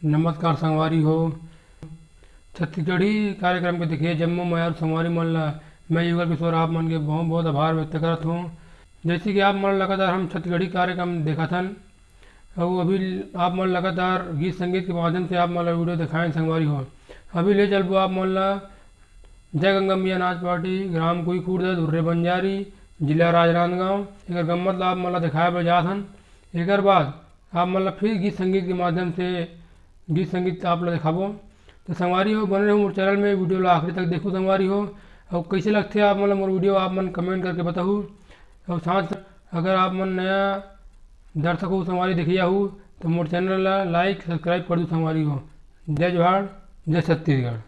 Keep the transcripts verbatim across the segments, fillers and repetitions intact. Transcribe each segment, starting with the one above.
नमस्कार संगवारी हो, छत्तीसगढ़ी कार्यक्रम के देखइया जम्मो मयारू संगवारी मन ला मैं युगल किशोर आप मन के बहुत बहुत आभार व्यक्त करत हूँ। जैसे कि आप मन लगातार हम छत्तीसगढ़ी कार्यक्रम देखत हन, अउ अभी आप मन लगातार गीत संगीत के माध्यम से आप मन ला वीडियो दिखाएं संगवारी हो। अभी ले चलबो आप मन ला जय गंगा मैया नाच पार्टी, ग्राम कुईखुर्द, धुर्रे बंजारी, जिला राजनांदगांव। एकर गम्मत ला आप मन ला दिखाए बर जात हन। एकर बाद आप मन ला फिर गीत संगीत के माध्यम से गीत संगीत आप ला दिखाबो। तो संगवारी हो, बने रहो मोर चैनल में, वीडियो ला आखिरी तक देखो संगवारी हो। अउ कैसे लगथे आप मन ला मोर वीडियो, आप मन कमेंट करके बताहू। अउ साथ अगर आप मन नया दर्शक हो संगवारी, देखिया हो, तो मोर चैनल ला लाइक सब्सक्राइब कर दू संगवारी हो। जय जोहार, जय छत्तीसगढ़।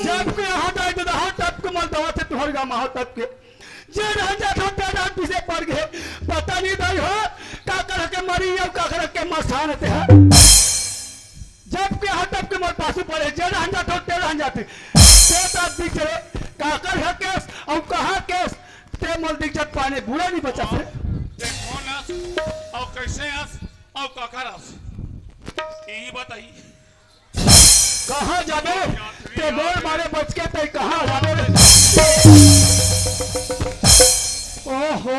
जब के यहाँ जाए तो दहा टप के मल दवा से तुहर गा माहो टप के। जे रहन जात हो, ते रहन पीछे पड़ गए। पता नहीं दाई हो, काकर के मरी अउ काकर के मसान ते है। जब के यहाँ टप के मल पासू पड़े, जे रहन जात हो, ते रहन जाते। ते तब दिख रहे, काकर है केस, अउ कहाँ केस, ते मल दिख जात पाने बुरा नहीं बचा फिर। ते कौन हस, अउ कैसे हस, अउ काकर हस? ई बताई। कहाँ जाबे? ते मोर मारे बच के ते कहाँ जाबे रे? ओहो,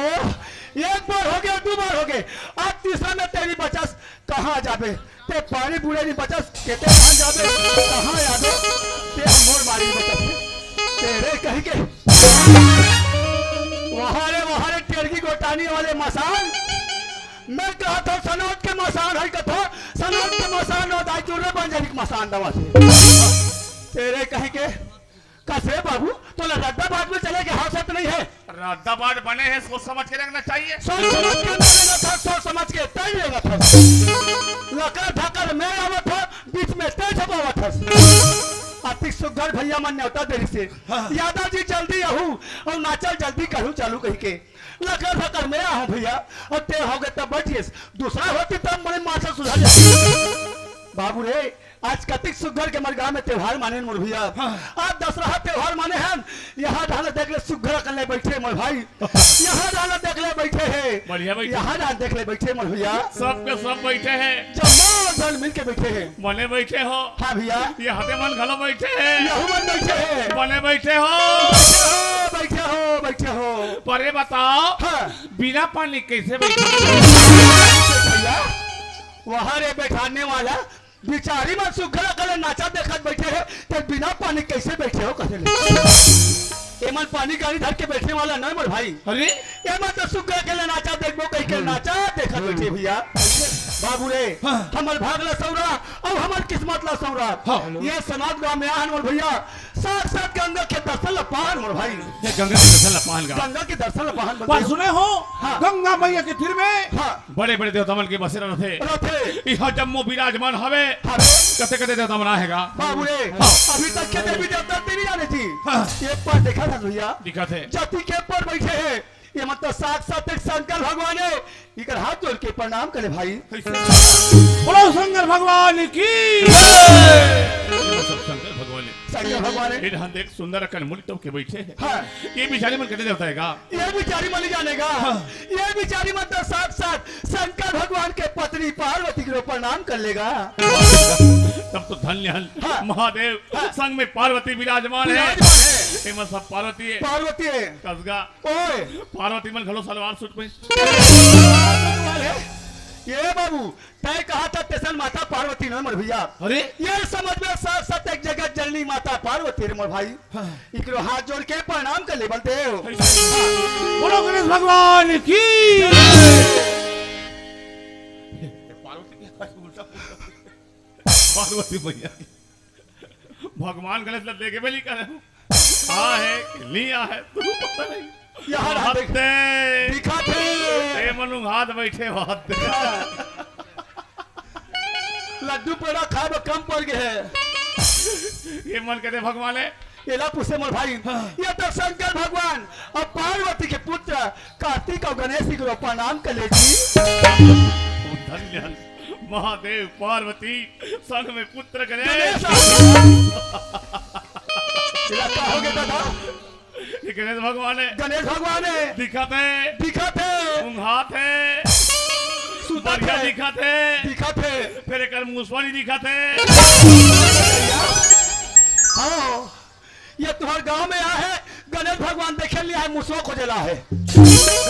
एक बार हो गया, दो बार हो गए, अब तीसरा में तेरी बचस, कहाँ जाबे? ते पानी बूढ़े नहीं बचस, के ते कहाँ जाबे? कहाँ जाबे? ते हम मोर मारे बचस। तेरे कहीं के वहाँ रे, वहाँ रे, टेरगी गोटानी वाले मसान। मैं कहत हूँ, सनौत के मसान है कथो, सनौत के मसान और दाई चूल्हे बंजरी के मसान दवा से। तेरे कहीं के कइसे बाबू, तोला रद्दा बाट में चले के हावसत नइ हे? रद्दा बाट बने हे, सोच समझ के रेंगना चाहिए। सोच समझ के नइ रेंगथस, सोच समझ के तैं रेंगथस। लकर धकर में आवत हँव, बीच में तैं झपावत हस। अतिक सुग्घर भइया मन नेवता दे रिहिसे। हाँ। यादव जी जल्दी आहू, अउ नाचा ल जल्दी करहू चालू कहिके। लकर धकर में आहूँ भइया, अउ तैं होगे तब बइठ गेस। दूसरा होतिस तब मोर मार से सुधर जातिस। बाबू रे, आज कतिक सुग्घर के हमर गाँव में त्योहार माने मोर भइया। हाँ। आज दसरहा त्योहार माने हन, इहाँ डाहर देख ले सुग्घर अकन ले बइठे मोर भाई। इहाँ डाहर देख ले बइठे हे। बढ़िया बइठे। इहाँ डाहर देख ले बइठे मोर भइया। सब के सब बइठे हे। जम्मो झन मिल के बइठे हे। बने बइठे हो। हाँ भइया। इहाँ दे मन घलो बइठे हे। इहू मन बइठे हे। बने बइठे हो। बइठे हो, बइठे हो, बइठे हो। पर ये बताओ, हाँ। बिना पानी कइसे बइठे? भइया, वहाँ रे बइठाने वाला बिचारी मन सुग्घर अकन ले नाचा देखत बइठे हे, त बिना पानी कइसे बइठे हो कहे ले? एमन पानी गाड़ी धर के बइठे वाला नइ मोर भाई। अरे? एमन तो सुग्घर अकन ले नाचा देखबो कहिके हम्म। नाचा देखत हम्म। बइठे भइया। बाबू रे, हाँ। हमर भाग ला सौरा, अउ हमर किस्मत ला सौरा। हाँ। ये सनात गाँव में आहन मोर भइया, साक्षात गंगा के दर्शन ला पाहन मोर भाई। ये गंगा के दर्शन ला पाहन गा। गंगा के दर्शन ला पाहन पर बलदेव। सुने हो, हाँ। गंगा मइया के तीर में हाँ। बड़े-बड़े देवता मन के बसेरा रथे। रथे। इहाँ जम्मो विराजमान हवे। हवे। कते-कते देवता मन आहे गा। बाबू रे, हाँ। अभी तक के देवी देवता तेरी जाने जी। हाँ। एक पर देखा था भइया। दिखत हे। जतिक एक पर बइठे हे। ये मतलब साक्षात एक शंकर भगवान हे। इकर हाथ जोड़ के प्रणाम करे भाई। बोलो शंकर भगवान की। जय। शंकर भगवान। शंकर भगवान हे। इहाँ देख सुंदर अकन मुड़ी टोप के बइठे हे। हाँ। ये बिचारी मन कते देवता हे गा। ये बिचारी मन जाने गा। हाँ। ये बिचारी मन तो साक्षात शंकर भगवान के पत्नी पार्वती के प्रणाम कर ले गा। तब तो धन्य हन। हाँ। महादेव हाँ। संग में पार्वती विराजमान हे। विराजमान हे। एमा सब पार्वती हे। पार्वती हे। कस गा। ओए। पार्वती मन घलो सलवार सूट पहिन। ये बाबू, तैं कहा था तेसन माता पार्वती नोहे मोर भइया। अरे? ये समझ में साक्षात एक जगत जननी माता पार्वती रे मोर भाई। हाँ। इकरो हाथ जोड़ के प्रणाम कर ले बलदेव। बोलो गणेश भगवान की। पार्वती के पास उल्टा पुल्टा। पार्वती मइया की। भगवान गणेश ला देखे में नहीं करे। आहे कि नहीं आहे, तू पता नहीं। इहाँ हाथ देख। हत्ते। दिखत हे। ए मनु हाथ बइठे हो, हत्ते। लड्डू पेड़ा खाए में कम पड़ गए हे। ये मन कहते भगवान हे। एला पूछे मोर भाई। हाँ। ये तो शंकर भगवान अउ पार्वती के पुत्र कार्तिक अउ गणेश जी के प्रणाम कर ले जी। धन्य हन महादेव पार्वती संग में पुत्र गणेश। गणेश। इलाका हो गया दादा। ये गणेश भगवान हे। गणेश भगवान हे। दिखत हे। दिखत हे। ऊँघात हे। सुतत बढ़िया हे। दिखत हे। दिखत हे। फेर एकर मुसवा नहीं दिखत हे। हाँ, ये तुम्हर गाँव में आए हे, गणेश भगवान देखे नहीं आए, मुसवा खोजे ला आए हे।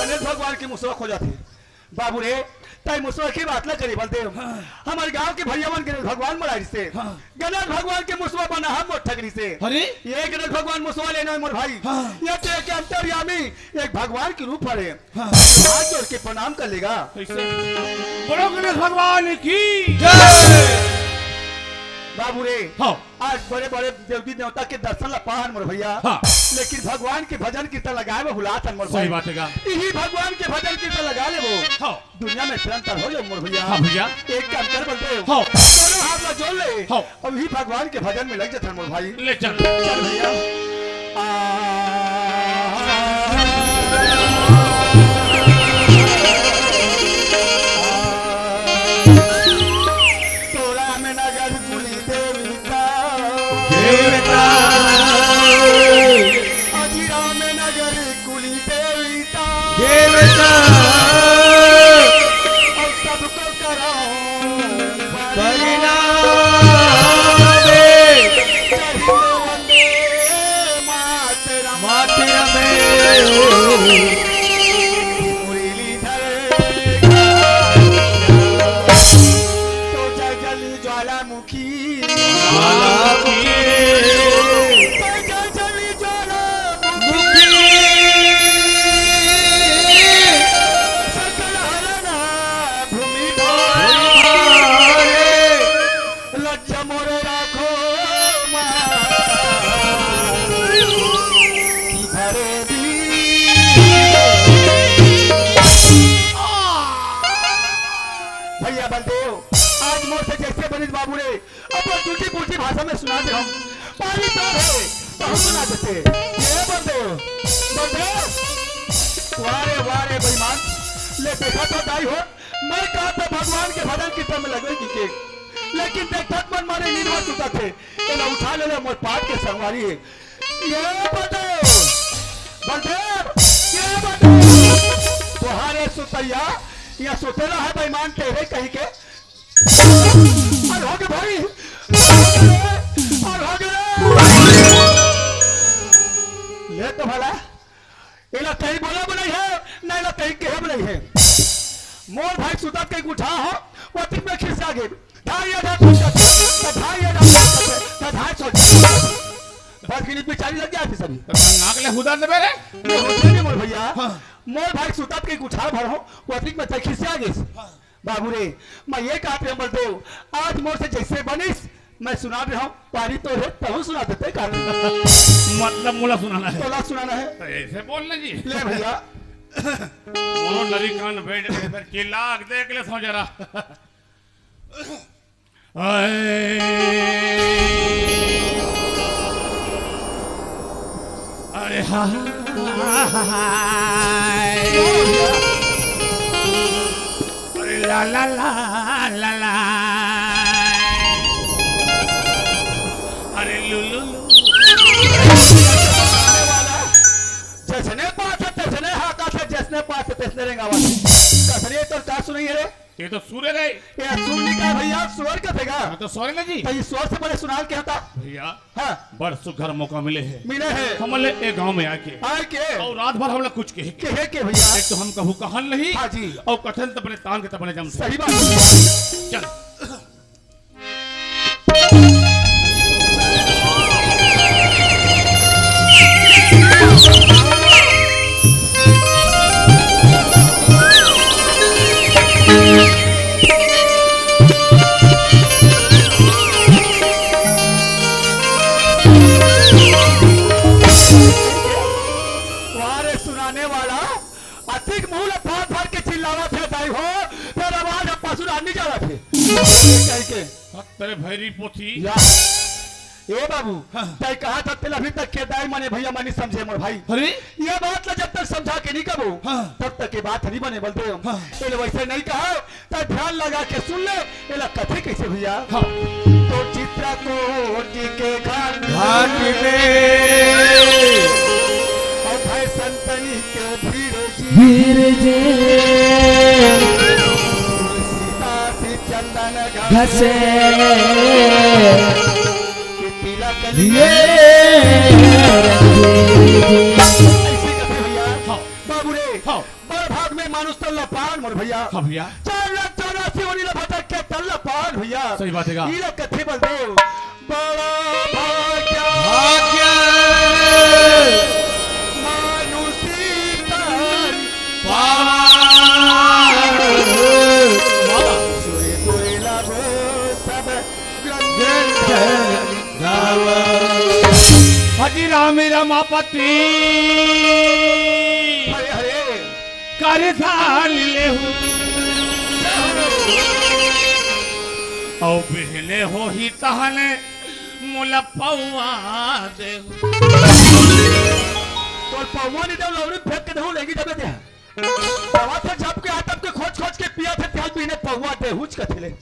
गणेश भगवान के मुसवा खोजत हे। बाबू रे, तैं मुसवा के बात न करी बलदेव। हाँ। हमर गाँव के भइया मन गणेश भगवान मनाए रिहिसे। हाँ। गणेश भगवान के मुसवा बना हम मोर ठगरी से। अरे? ये गणेश भगवान मुसवा ले नोहे मोर भाई। हाँ। ये तो एक अंतर्यामी, एक भगवान के रूप हरे। हाँ। हाथ जोड़ के प्रणाम कर ले गा। कैसे? बोलो गणेश भगवान की जय। बाबू रे। हाँ। आज बड़े-बड़े देवी देवता के दर्शन ला पाहन मोर भइया। हाँ। लेकिन भगवान के भजन कीर्तन लगाए में भुलात हन मोर सही भाई। बात हे गा। इही भगवान के भजन कीर्तन लगा लेबो। हाँ। दुनिया में निरंतर हो जाओ मोर भइया। हाँ भइया। एक काम कर बलदेव। हाँ। दोनों हाथ ला जोड़ ले। हाँ। अउ इही भगवान के भजन में लग जाथन मोर भाई। ले चल। चल भइया। आ, तोरा में नगर कुली देवता। देवता। अजी राम नगर कुली देवता। देवता। अउ सबको कराओ परिणाम। जय हिंद वंदे मातरम। मातरम। मुरलीधर। तो जय जली ज्वालामुखी। ज्वालामुखी। जय जली ज्वालामुखी। सकल हरना भूमि भारे। लज्जा मोरे राखो माता। बाबू रे, अपन टूटी फूटी भाषा में सुना दे हम। पानी तो है, तो हम सुना देते। ये बलदेव, बलदेव, वाह रे, वाह रे बेईमान। ले देखा तो दाई हो, मैं कहा तो भगवान के भजन कीर्तन में लगे की के। लेकिन देखत मन मारे नींद में सुता थे। एला उठा ले ले मोर पाट के संगवारी हे। ये बलदेव, बलदेव, ये बलदेव। तोहारे सुतैया, या सुतेला है बेईमान तेरे कहीं के। अरे हो गे भाई, अरे हो गे। ले तो भला, एला कहीं बोला बनाई है, ना एला कहीं कहे बनाई है। मोर भाई सुतत कहीं उठा हो, वो दिन में खिसिया गे। धाई या धाई सोचत, तो धाई या धाई सोचत, तो धाई सोचत। बस गिनी बेचारी लग जाती सभी। तो नाक ले हुदा देबे रे। ये होते नहीं मोर भैया। हाँ। मोर भाई सुतत कहीं उठा भर हो, वो दिन में तय खिसिया गे। हाँ। बाबू रे, मैं ये कहत रहे बलदेव, आज मोर से जैसे बनिस, मैं सुना रहा हूँ, पानी तो है, तहु सुना देते का। मतलब मोला सुनाना है। तोला सुनाना है। तो ऐसे बोल ना जी। ले भैया। मोरो नरी कान बैठ गए, फिर चिल्ला के देख ले सो जरा। आए। अरे हाय। अरे ला ला ला ला ला। अरे लू लू लू। जैसने पास है, तैसने हाका से, जैसने पास है, तैसने रेंगावा। कसरे तो का सुनाई है रे? ये तो सूर्य रे। ये सूर्य का भैया, स्वर का देगा। हाँ, तो स्वर ना जी। तो ये स्वर से बड़े सुनाल क्या था? भैया, हाँ। बड़ सुघर मौका मिले है। मिले है। हमले ए गांव में आके। आके। और रात भर हमला कुछ कहे के। कहे के भैया। एक तो हम कहू कहन नहीं। हाँ जी। और कथन तपने तान के तपने जम से। सही बात है। चल। वाह रे सुनाने वाला, अतिक मुंह ल फाड़ फाड़ के चिल्लावत हे दाई हो, फेर आवाज ह पसुरा नहीं जावत हे। कहि के। हत तेरे भैरी पोथी। या। ए बाबू, हाँ। तय कहा था तेल अभी तक के दाई मने भैया मनी समझे मोर भाई। अरे? ये बात ला जब तक समझा के नहीं कबो, हाँ। तब तक ये बात नहीं बने बलदेव। हाँ। तेल वैसे नहीं कहा, त ध्यान लगा के सुन ले, एला कथे कैसे भैया? हाँ। तो चित्रकूट के घाट घाट में और भाई संतनी के धीरे जी धीरे जे तुलसीदास चंदन घसे घसे कि तिलक लिए लिए रंजीत। ऐसे कथे भैया। हाँ। बाबू रे। हाँ। बड़ भाग में मानुष तन ला पान मोर भैया। हाँ भैया। चार लाख चौरासी ओनी ला भटक के तन ला पान भैया। सही बात है का? ई ला कथे बलदेव। बड़ा भाग्य भाग्य मानुषी तन पान। वाह। सुर दुर्लभ सब ग्रंथ ग्रंथ गावा। हरि राम रमापति हरे हरे। कर धान लेहू। औ बिहने होही तहने मोला पौवा देहू। तोर पौवा नहीं देहू, लौड़ी फेंक के देहू, लेगी जबे दे। दवा से जब के आ तब के खोज खोज के पिया थे, त्याल पीने पौवा देहूच कथिले।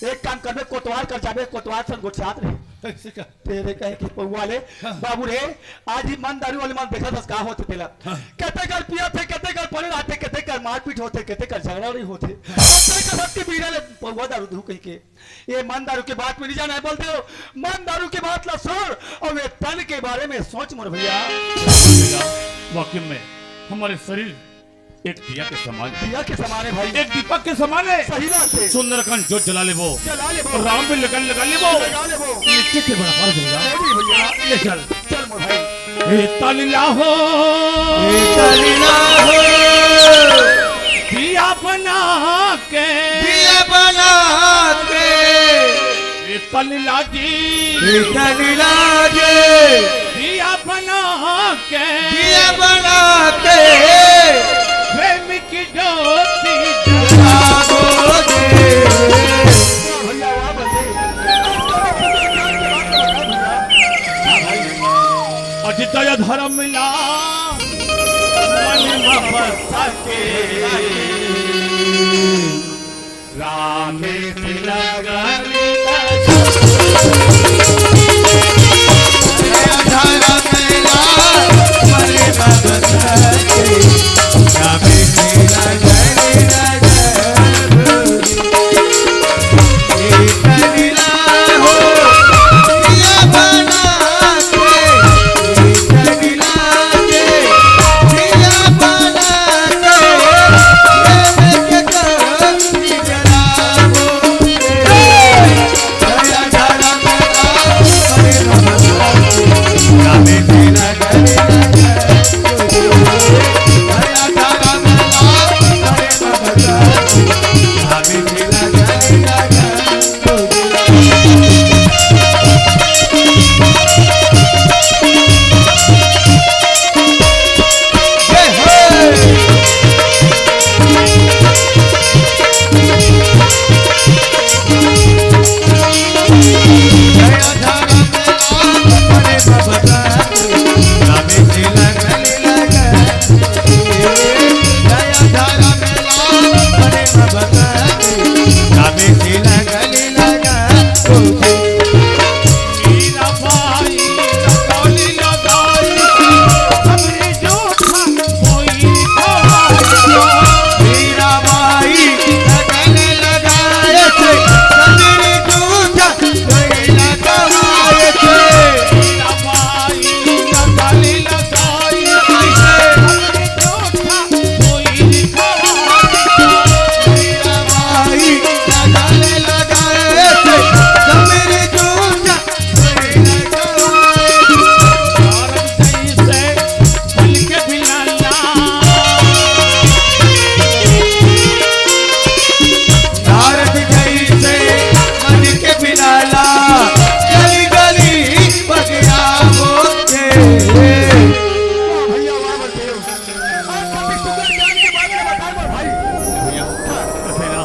एक काम करबे, कोतवार कर जाबे, कोतवार सन गोठियात रहे। कैसे का? तेरे कहे कि पौवा ले, हाँ। बाबू रे, आज ही मन दारू वाले मन देखा दस का होते तेला। हाँ। कते कर पिया थे, कते कर पड़े रहते, कते कर मारपीट होते, कते कर झगड़ा नहीं होते। हाँ। कते कर सबके बीरा ले पौवा दारू दू कह के। ये मन दारू के बात में नहीं जाना है, बलदेव। मन दारू के बात ला सुन और ये तन के बारे में सोच मोर भैया। वाकई में हमारे शरीर एक दिया के समान है। दिया के समान है भाई। एक दीपक के समान है। सही बात है। सुंदरकांड जो जला लेबो। जला लेबो। राम भी लगन लगा लेबो। लगा लेबो। नित्य के बराबर देगा। वो भी भैया। ले चल। चल मोर भाई। ए तलीला हो। ए तलीला हो। दिया बना के। दिया बना के। ए तलीला जी। ए तलीला जी। दिया बना के। दिया बना के। प्रेम की ज्योति जला दो जी। वाह भैया, वाह भैया। राम तिलक भैया, वाह, बलदेव। और कभी सुंदर ज्ञान के बारे में बताओ, भाई। भैया, हाँ। ऐसे ना,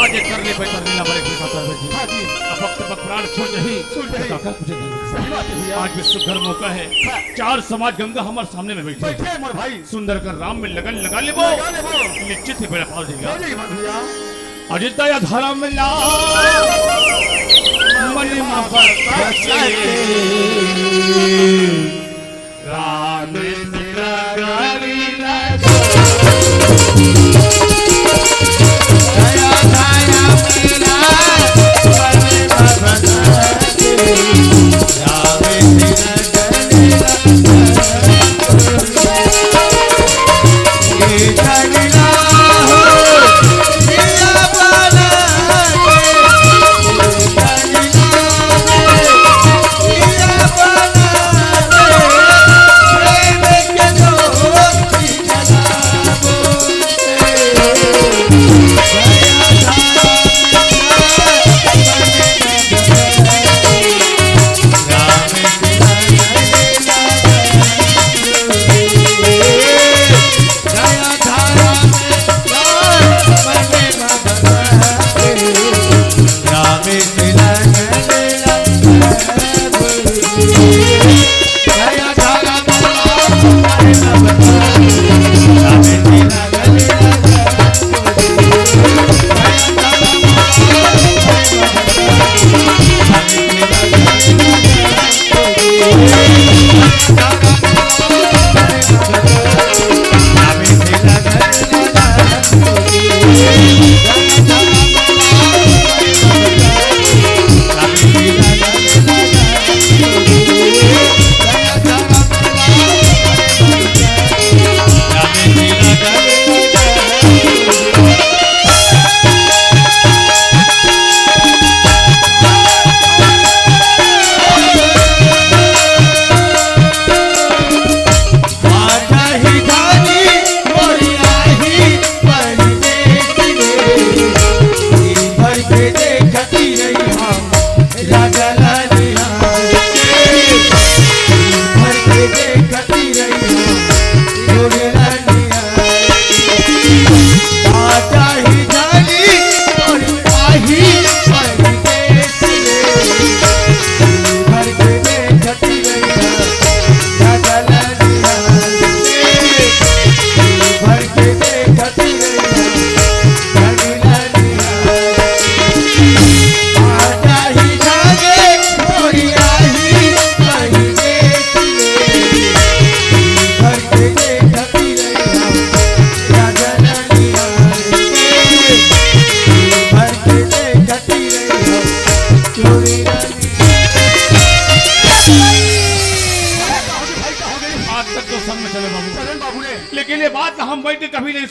आज ये करने पे करने ना पड़े, कोई बात नहीं। हाँ जी। अब वक्त पर प्राण छूट नहीं। छूट नहीं। तो काका कुछ नहीं। सही बात है भैया। आज विश्वकर्मा मौका है। हाँ। चार समाज गंगा हमारे सामने में बैठे हैं। बैठे हैं, मोर भाई। सुंदर कर राम में लगन लगा लेबो। लगा लेबो। निश्चित ही बेड़ा पार देगा। हो जाएगी बात भैया। अजित या धर्म ला मन मा बरसाते। राम सिरगरी ला दया दया मेला मन मा बरसाते। राम सिरगरी ला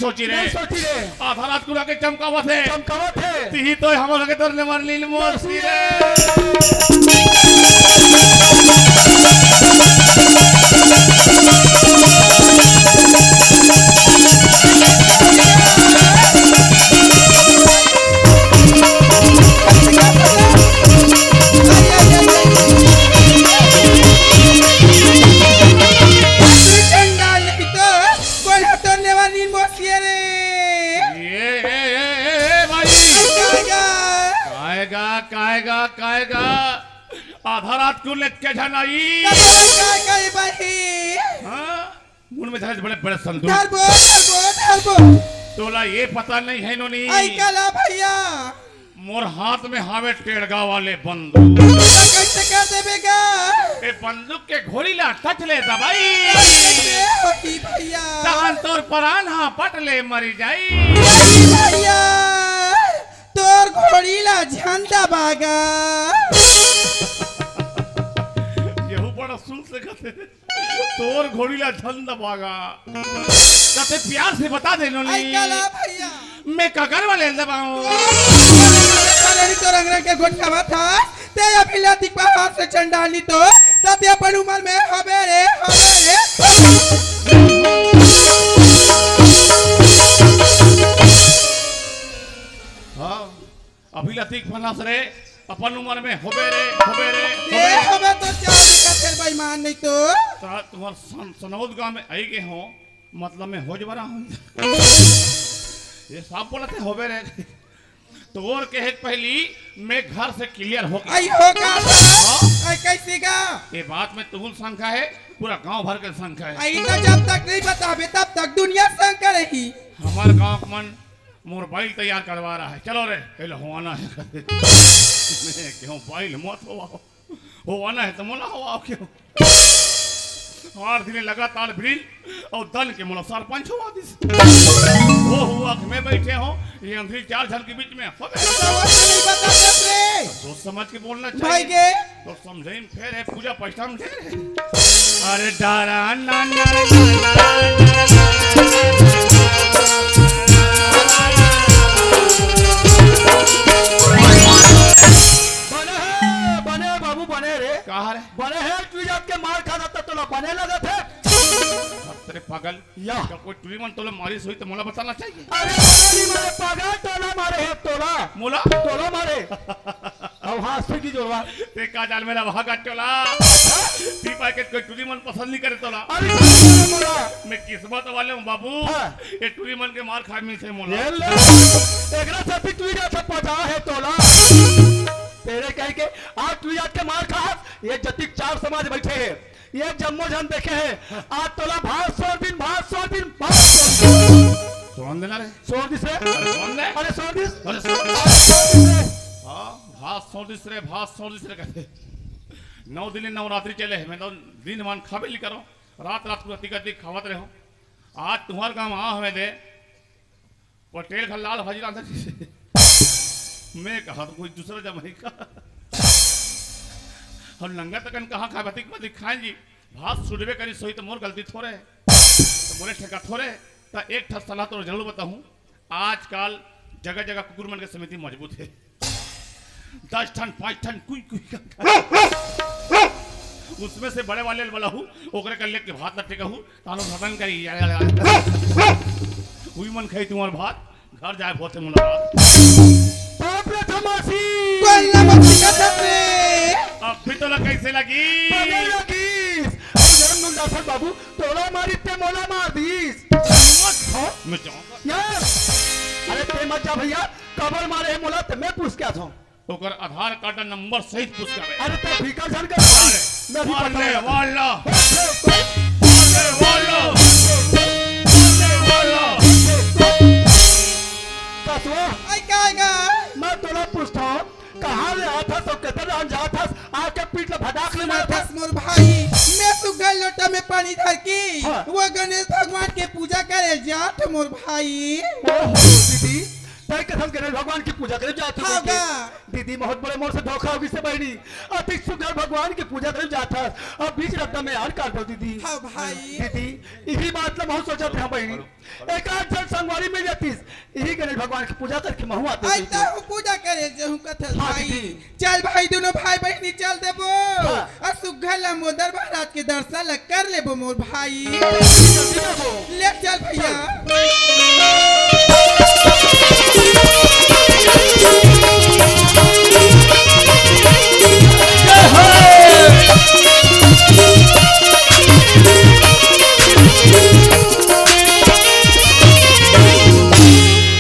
सोची रे। नहीं सोची रे। आधा रात कुन आके चमकावत हे। चमकावत हे। तिही तो हमर के तोर नेवार नीन मोसी रे। चंडाल नहीं तो कोई हटो नेवार नीन मोसी रे। ए, ए, ए, ए, ए, भाई। कायगा। कायगा, कायगा, कायगा। आधा रात कुन लेके झन आई? कायगा, कायगा, भाई। हाँ? मुन में धरे बड़े, बड़े संदूक। धरबो, धरबो, धरबो। तोला ये पता नहीं हे नोनी। आई काला भैया। मोर हाथ में हावे टेड़गा वाले बंदूक। तो कैसे कर देबे गा? ए बंदूक के घोड़ी ला टच ले दबाई। कैसे होही भैया? तहान तोर परान हा पट ले मरी जाई। अरे भैया, तोर घोड़ी ला झन दबागा। यहू बड़ा सुन से कहते। तोर घोड़ी ला झन दबागा। कते प्यार से बता दे नोनी। आई काला भैया। मैं ककर वाले दबाऊं। अरे तो रंग रंग के गोठियावा था। ते अभी ला दिखवा हाथ से चंडाली तो। ताते अपन उम्र में हबे रे, हबे रे। हाँ। अभी ला तीख फनास रे, अपन उम्र में होबे रे, होबे रे, ए, होबे। होबे तो चार दिखा फिर बेईमान नहीं तो। ता तुम्हार सन-, सनौद गांव में आई गए हो, मतलब मैं हो जबरा हूँ। ये सब बोलते होबे रे। तो और कहे के पहली मैं घर से क्लियर हो गया। आई होगा। हाँ? आई कैसे गा? ये बात में तुम शंका है, पूरा गांव भर के शंका है। आई तो जब तक नहीं बताबे तब तक दुनिया शंका रही। हमारे गांव के मन मोर बाइल तैयार करवा रहा है, चलो रे। ए लो, होवाना है। मैं क्यों बाइल मत होवाओ, होवाना है तो मोला होवाओ क्यों? आठ दिन लगातार ब्रिज और दल के मोला सरपंच होवा दिस। वो हुआ कि मैं बैठे हूँ, ये अंधरी चार झन के बीच में हो गए। तो वो तो नहीं बता सकते। सोच समझ के बोलना भाई चाहिए। के तो समझे में फेर है, पूजा पैसा में फेर है। अरे डारा ना ना ना ना ना। बने है, बने बाबू, बने रे। कहा रे? बने है, तू जात के मार खाता तो तोला बने लगत है। तेरे पागल। या। का कोई टूरी मन तोला मारिस होही तो मोला बताना चाहिए। अरे, टूरी मारे पागल, तोला मारे हे, तोला। मोला? तोला मारे। अब हाँ, सुखी जोड़वा। ते का जान मेरा वहाँ का टोला। हाँ? पी पाए के कोई टूरी मन पसंद नहीं करे तोला। अरे, मोला। मैं किस्मत वाले हूँ बाबू। हाँ। ये टूरी मन के मार खाए मिलथे मोला। ये ले। एकरा से भी टूरी जात पचा है तोला। तेरे कह के आज टूरी जात के मार खा, ये जतिक चार समाज बैठे हैं। ये जम्मो झन देखे हे, आज तोला भात सोर दिन, भात सोर दिन, भात सोर दिन। सोन देना रे। सोर दिस रे। अरे सोन दे। अरे सोर दिस। अरे सोन दे। अरे सोर दिस रे। हाँ, भात सोर दिस रे, भात सोर दिस रे कहते। नौ दिन नवरात्रि चले हे, मैं तो दिन मान खाबे ली करो, रात रात को अति गति खावत रहो। आज तुम्हार काम आ हमें दे, पटेल घर लाल भाजी रांधत रहिसे। मैं कहा तो कोई दूसरा जमाई का। हम नंगा तकन कहाँ खाए, बतिक बतिक खाए जी। भात सुडबे करी सोई तो मोर गलती थोरे। तो मोरे ठेका थोरे। तो एक ठा सलाह तो जरूर बताऊँ। आजकल जगह जगह कुकुर मन के समिति मजबूत है। दस ठन, पाँच ठन, कुई, कुई कर। उसमें से बड़े वाले ल बलाहू, ओकरे कर लेके भात ल टेकहू, तानो भतन करी। उई मन खाई तुम्हार भात, घर जाए होते मुलाकात। बाप रे तमासी! कोल्ला मत सिखा सकते। अब भी तोला कैसे लगी? बने लगिस। अरे मुंडा सर बाबू, तोला मारी ते मोला मार दीस। मत। हाँ? मैं जाऊँ। यार, अरे ते मत जा भैया, कबर मारे हे मोला ते मैं पूछ के आथों। ओकर आधार कार्ड नंबर सहित पूछ के आवे। अरे ते फिकर झन कर। अरे, मैं भी वाले, पता लगा। वाला। वाले, वाला। वाले, वाला। कसवा। आई कायगा। मैं तोला पूछता हूँ, कहाँ ले आथस तो कितना जान जाथस, आके पीठ ले भटाक ले मारथस। सुनाथस मोर भाई, मैं सुग्घर लोटा में पानी धर के, हाँ। वो गणेश भगवान के पूजा करे जात मोर भाई। ओहो, दीदी, तै कथस गणेश भगवान की पूजा करे जात हो हाँ कहिके। गा। दीदी, बहुत बड़े मोर से धोखा हो गिस हे बहिनी। अतिक सुघर भगवान की पूजा करे जात हस, अब बीच रद्दा में आन काट दो दीदी। हाँ भाई। दीदी, इही बात ला महूँ सोचत हँव बहिनी। एक आध झन संगवारी मिल जातिस, इही गणेश भगवान की पूजा करके महूँ आतेंव आई कहिके। तो पूजा करे जाहूँ कथस हाँ भाई। दीदी। चल भाई, दूनों भाई बहिनी चल देबो। हाँ। अउ सुघर लंबोदर महाराज के दर्शन ल कर लेबो मोर भाई। जल्दी जाबो। ले चल भैया।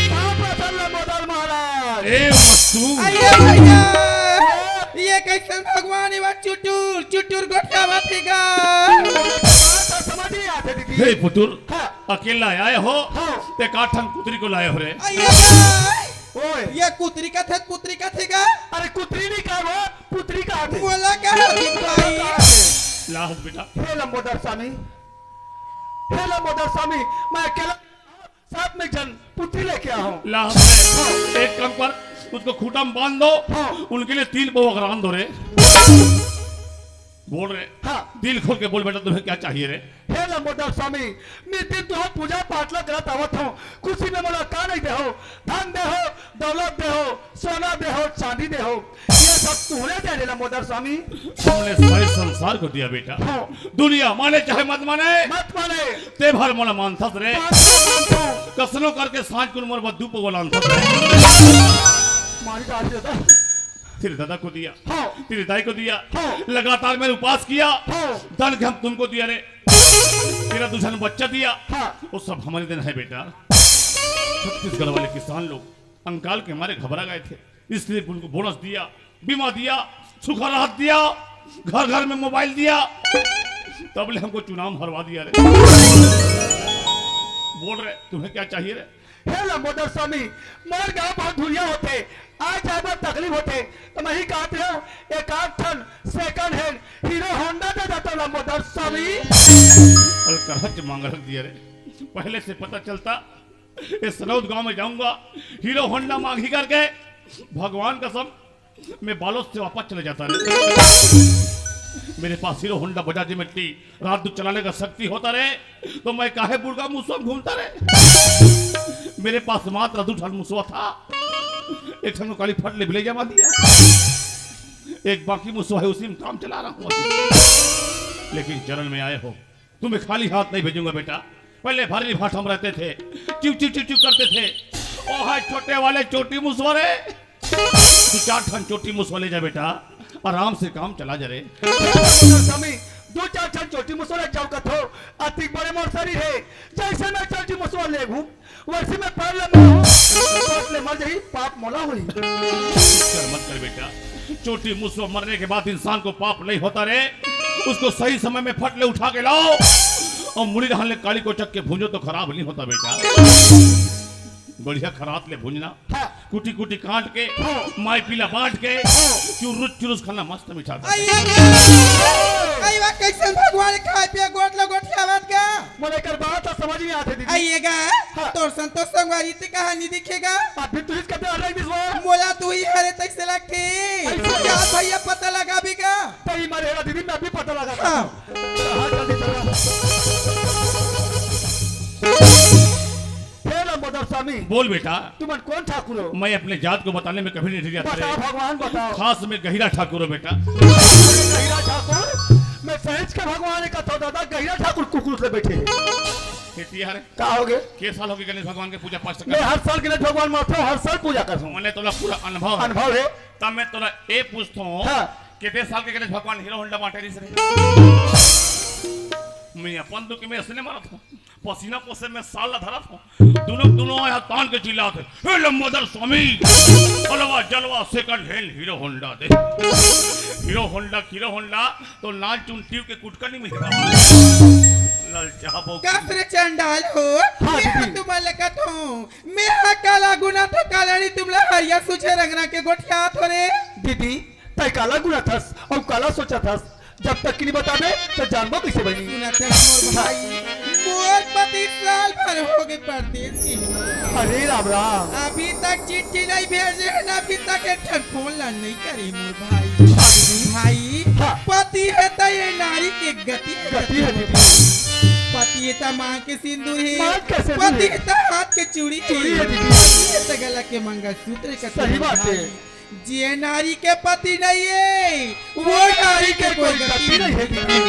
बाप रे, चल लंबोदर महाराज। ए मस्तू। अरे भैया, ये कइसन भगवान हे वा चुटुर, चुटुर गोठियावत हे गा। बात समझ नहीं आते दीदी। हे पुतुर, हाँ। अकेला आए हो, हाँ। ते का ठन कुतरी को लाए हो रे? अरे भाई, ओए। ये कुतरी कथे, कुतरी कथे गा। अरे कुतरी नहीं कहा वो, पुतरी कहा थे। बोला का हे भाई? लाहस बेटा। हे लंबोदर स्वामी, हे लंबोदर स्वामी, मैं अकेला साथ में एक झन पुतरी लेके आया हूँ। लाहस रे, एक काम कर, उसको खूंटा में बांध दो, हाँ। उनके लिए तिल पोहा रांध दो रे। बोल रे। हाँ। दिल खोल के बोल बेटा, तुम्हें क्या चाहिए रे? हे लंबोदर स्वामी, मैं दिन तुँहर पूजा पाठ ला करत आवत हूँ, खुशी में मोला का नहीं देहो, धन देहो, दौलत देहो, सोना देहो, चांदी देहो, ये सब तुँहरे दे रे लंबोदर स्वामी। हमने सारे संसार को दिया बेटा। हाँ। दुनिया माने चाहे मत माने, मत माने। ते भर मोला मानथस रे। मानथस, मानथस। कसनो करके सांझ कुन मोर बर दू पौवा लानथस रे। मारी डाल दे दादा। तेरे दादा को दिया, हाँ। तेरे दाई को दिया, हाँ। लगातार मैंने उपास किया, हाँ। धन के हम तुमको दिया रे। तेरा दू झन बच्चा दिया, हाँ। वो सब हमारे देन है बेटा। छत्तीसगढ़ वाले किसान लोग कंकाल के मारे घबरा गए थे, इसलिए उनको बोनस दिया, बीमा दिया, सुखा राहत दिया, घर घर में मोबाइल दिया, तब ले हमको चुनाव में हरवा दिया रे। बोल रे, तुम्हें क्या चाहिए रे? हे लंबोदर स्वामी, मोर गाँव बहुत दूरिहा होथे, आए जाए बर तकलीफ होथे, त मैं ही कहत हँव, एक आध ठन second hand Hero Honda दे देता लंबोदर स्वामी। अलकरहच मांग रख दिया रे, पहले से पता चलता, इस सनौद गांव में जाऊंगा, Hero Honda मांगी करके, भगवान कसम, मैं बालोद से वापस चले जाता रे। मेरे पास Hero Honda बजाज में टी रात दू चलाने का शक्ति होता रे, तो मैं काहे बुढ़गा मुसवा में घूमता रे? मेरे पास मात्र दू ठन मुसवा था, एक ठन को काली फट ले बिले जमा दिया, एक बाकी मुसवा है, उसी में काम चला रहा हूँ अभी। लेकिन चरण में आए हो, तुम्हें खाली हाथ नहीं भेजूंगा बेटा। पहले भारी भाट हम रहते थे, चिव चिव चिव चिव करते थे। ओ हाय छोटे वाले चोटी मुसवा रे, दू चार ठन चोटी मुसवा ले जा बेटा, आराम से काम चला जा रे। स्वामी, दू चार ठन चोटी मुसवा ले जाव कथो, अतिक बड़े मोर शरीर हे, जइसे मैं चोटी मुसवा लेगहूँ, वइसे मैं पाप ले मर हूँ, पाप ले मर जाही, पाप मोला होही। फिकर मत कर बेटा, चोटी मुसवा मरने के बाद इंसान को पाप नहीं होता रे, उसको सही समय में फट ले उठा के लाओ अउ मुड़ी डहन ले काली कोचक के भूंजो तो खराब नहीं होता बेटा। बढ़िया खरात ले भूंजना, हाँ। कुटी कुटी काट के, हाँ। माई पीला बांट के, हाँ। चुरुस चुरुस खाना मस्त मीठा था। अइया गा। अइया कइसन भगवान खाए पिए गोठ ल गोठियावत गा। मोला एकर बात ह समझ नइ आथे दीदी। अइया गा, हाँ। तोर सन तो संगवारी ते कहानी दिखे गा। अभी तुही कते हर रही दिस वो। मोला तुही हरे तइसे लगथे। अइसे? का भइया पता लगाबे गा? तही मारे हेरा दीदी, मैं अभी पता लगा हाँ। हाँ, जल्दी चला। हे लंबोदर स्वामी। बोल बेटा। तुमन कौन ठाकुर हो? मैं अपने जात को बताने में कभी नहीं डर जाता बताओ रे। भगवान, बताओ। खास मैं गहिरा ठाकुर हूँ बेटा। गहिरा ठाकुर? मैं सहेज के भगवान का तो दादा गहिरा ठाकुर कुकुर से बैठे हैं। खेती यार। का हो गए? के साल हो गए गणेश भगवान के पूजा पाठ मैं करता? हर साल गणेश भगवान मानता हूँ, हर साल पूजा करता हूँ। मैंने तोला पूरा अनुभव है। अनुभव है। तब मैं तोला ए पूछता हूँ, हाँ। कितने साल के गणेश भगवान हीरो होंडा बांटे रहिस रे? मैं अपन दुख में इसने मरत हूँ। पसीना पोसे में साल ला धरत हूँ। दुनों, दुनों यहाँ तान के चिल्लात हे, "हे लंबोदर स्वामी, अलवा जलवा second hand हीरो होंडा दे।" हीरो होंडा, हीरो होंडा, तो लाल चुन ट्यूब के कुटका नहीं मिलेगा। ललचाबो। कस रे चंडाल हो, हाँ, मैं दीदी। तुमन ले कथों, मैं हा काला गुना तो काला नहीं तुमला हरिया सूझे रंगना के गोठियात हो रे। दीदी, तै काला गुना थस, अउ काला सोचा थस, जब तक कि नहीं बताबे, तो जानबो कइसे बनी? सुना थे मोर भाई, मोर पति साल भर हो गए परदेस के। अरे राम राम। अभी तक चिट्ठी नहीं भेजे हे ना, अभी तक एक ठन फोन ला नहीं करे मोर भाई। हाँ दीदी। भाई, हाँ। पति हे त ये नारी के गति हे, गति हे दीदी। पति हे त मांग के सिंदूर हे, मांग के सिंदूर पति हे। हे त हाथ के चूड़ी हे, चूड़ी हे दीदी। पति हे त गला के मंगलसूत्र हे। सही बात हे। जे नारी के पति नहीं हे, वो नारी के कोई गति नहीं हे दीदी।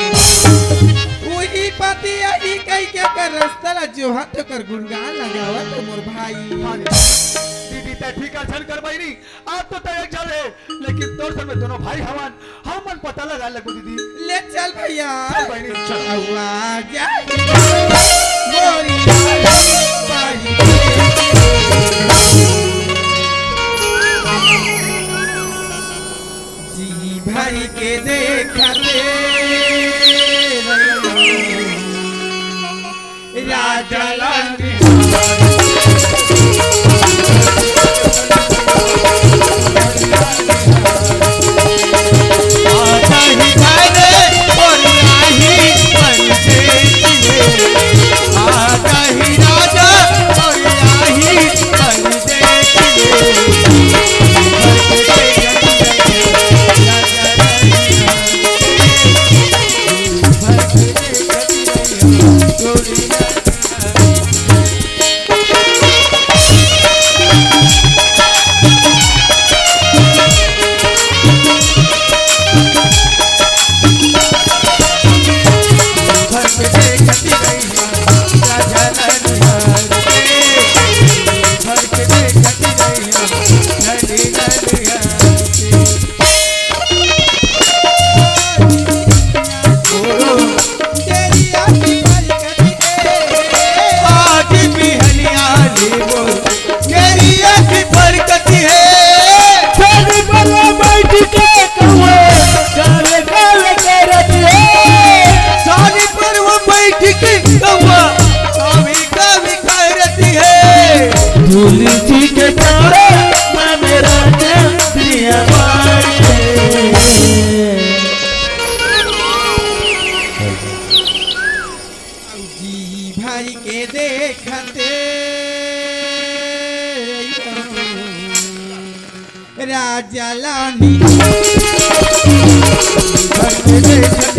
वही पति अही कहि के ओकर रस्ता ला जोहत ओकर गुणगान लगावत हे मोर भाई। हाँ दीदी, तैं फिकर झन कर बहिनी, आज तो तैं एक झन हे, लेकिन तोर संग में दोनों भाई हवन, हमन पता लगा लेबो दीदी। ले चल भैया। चल बहिनी, चल। अउवा जा मोरी जी भर के देखत राजा लाल जी भर के देखत राजा लानी। भर के देखत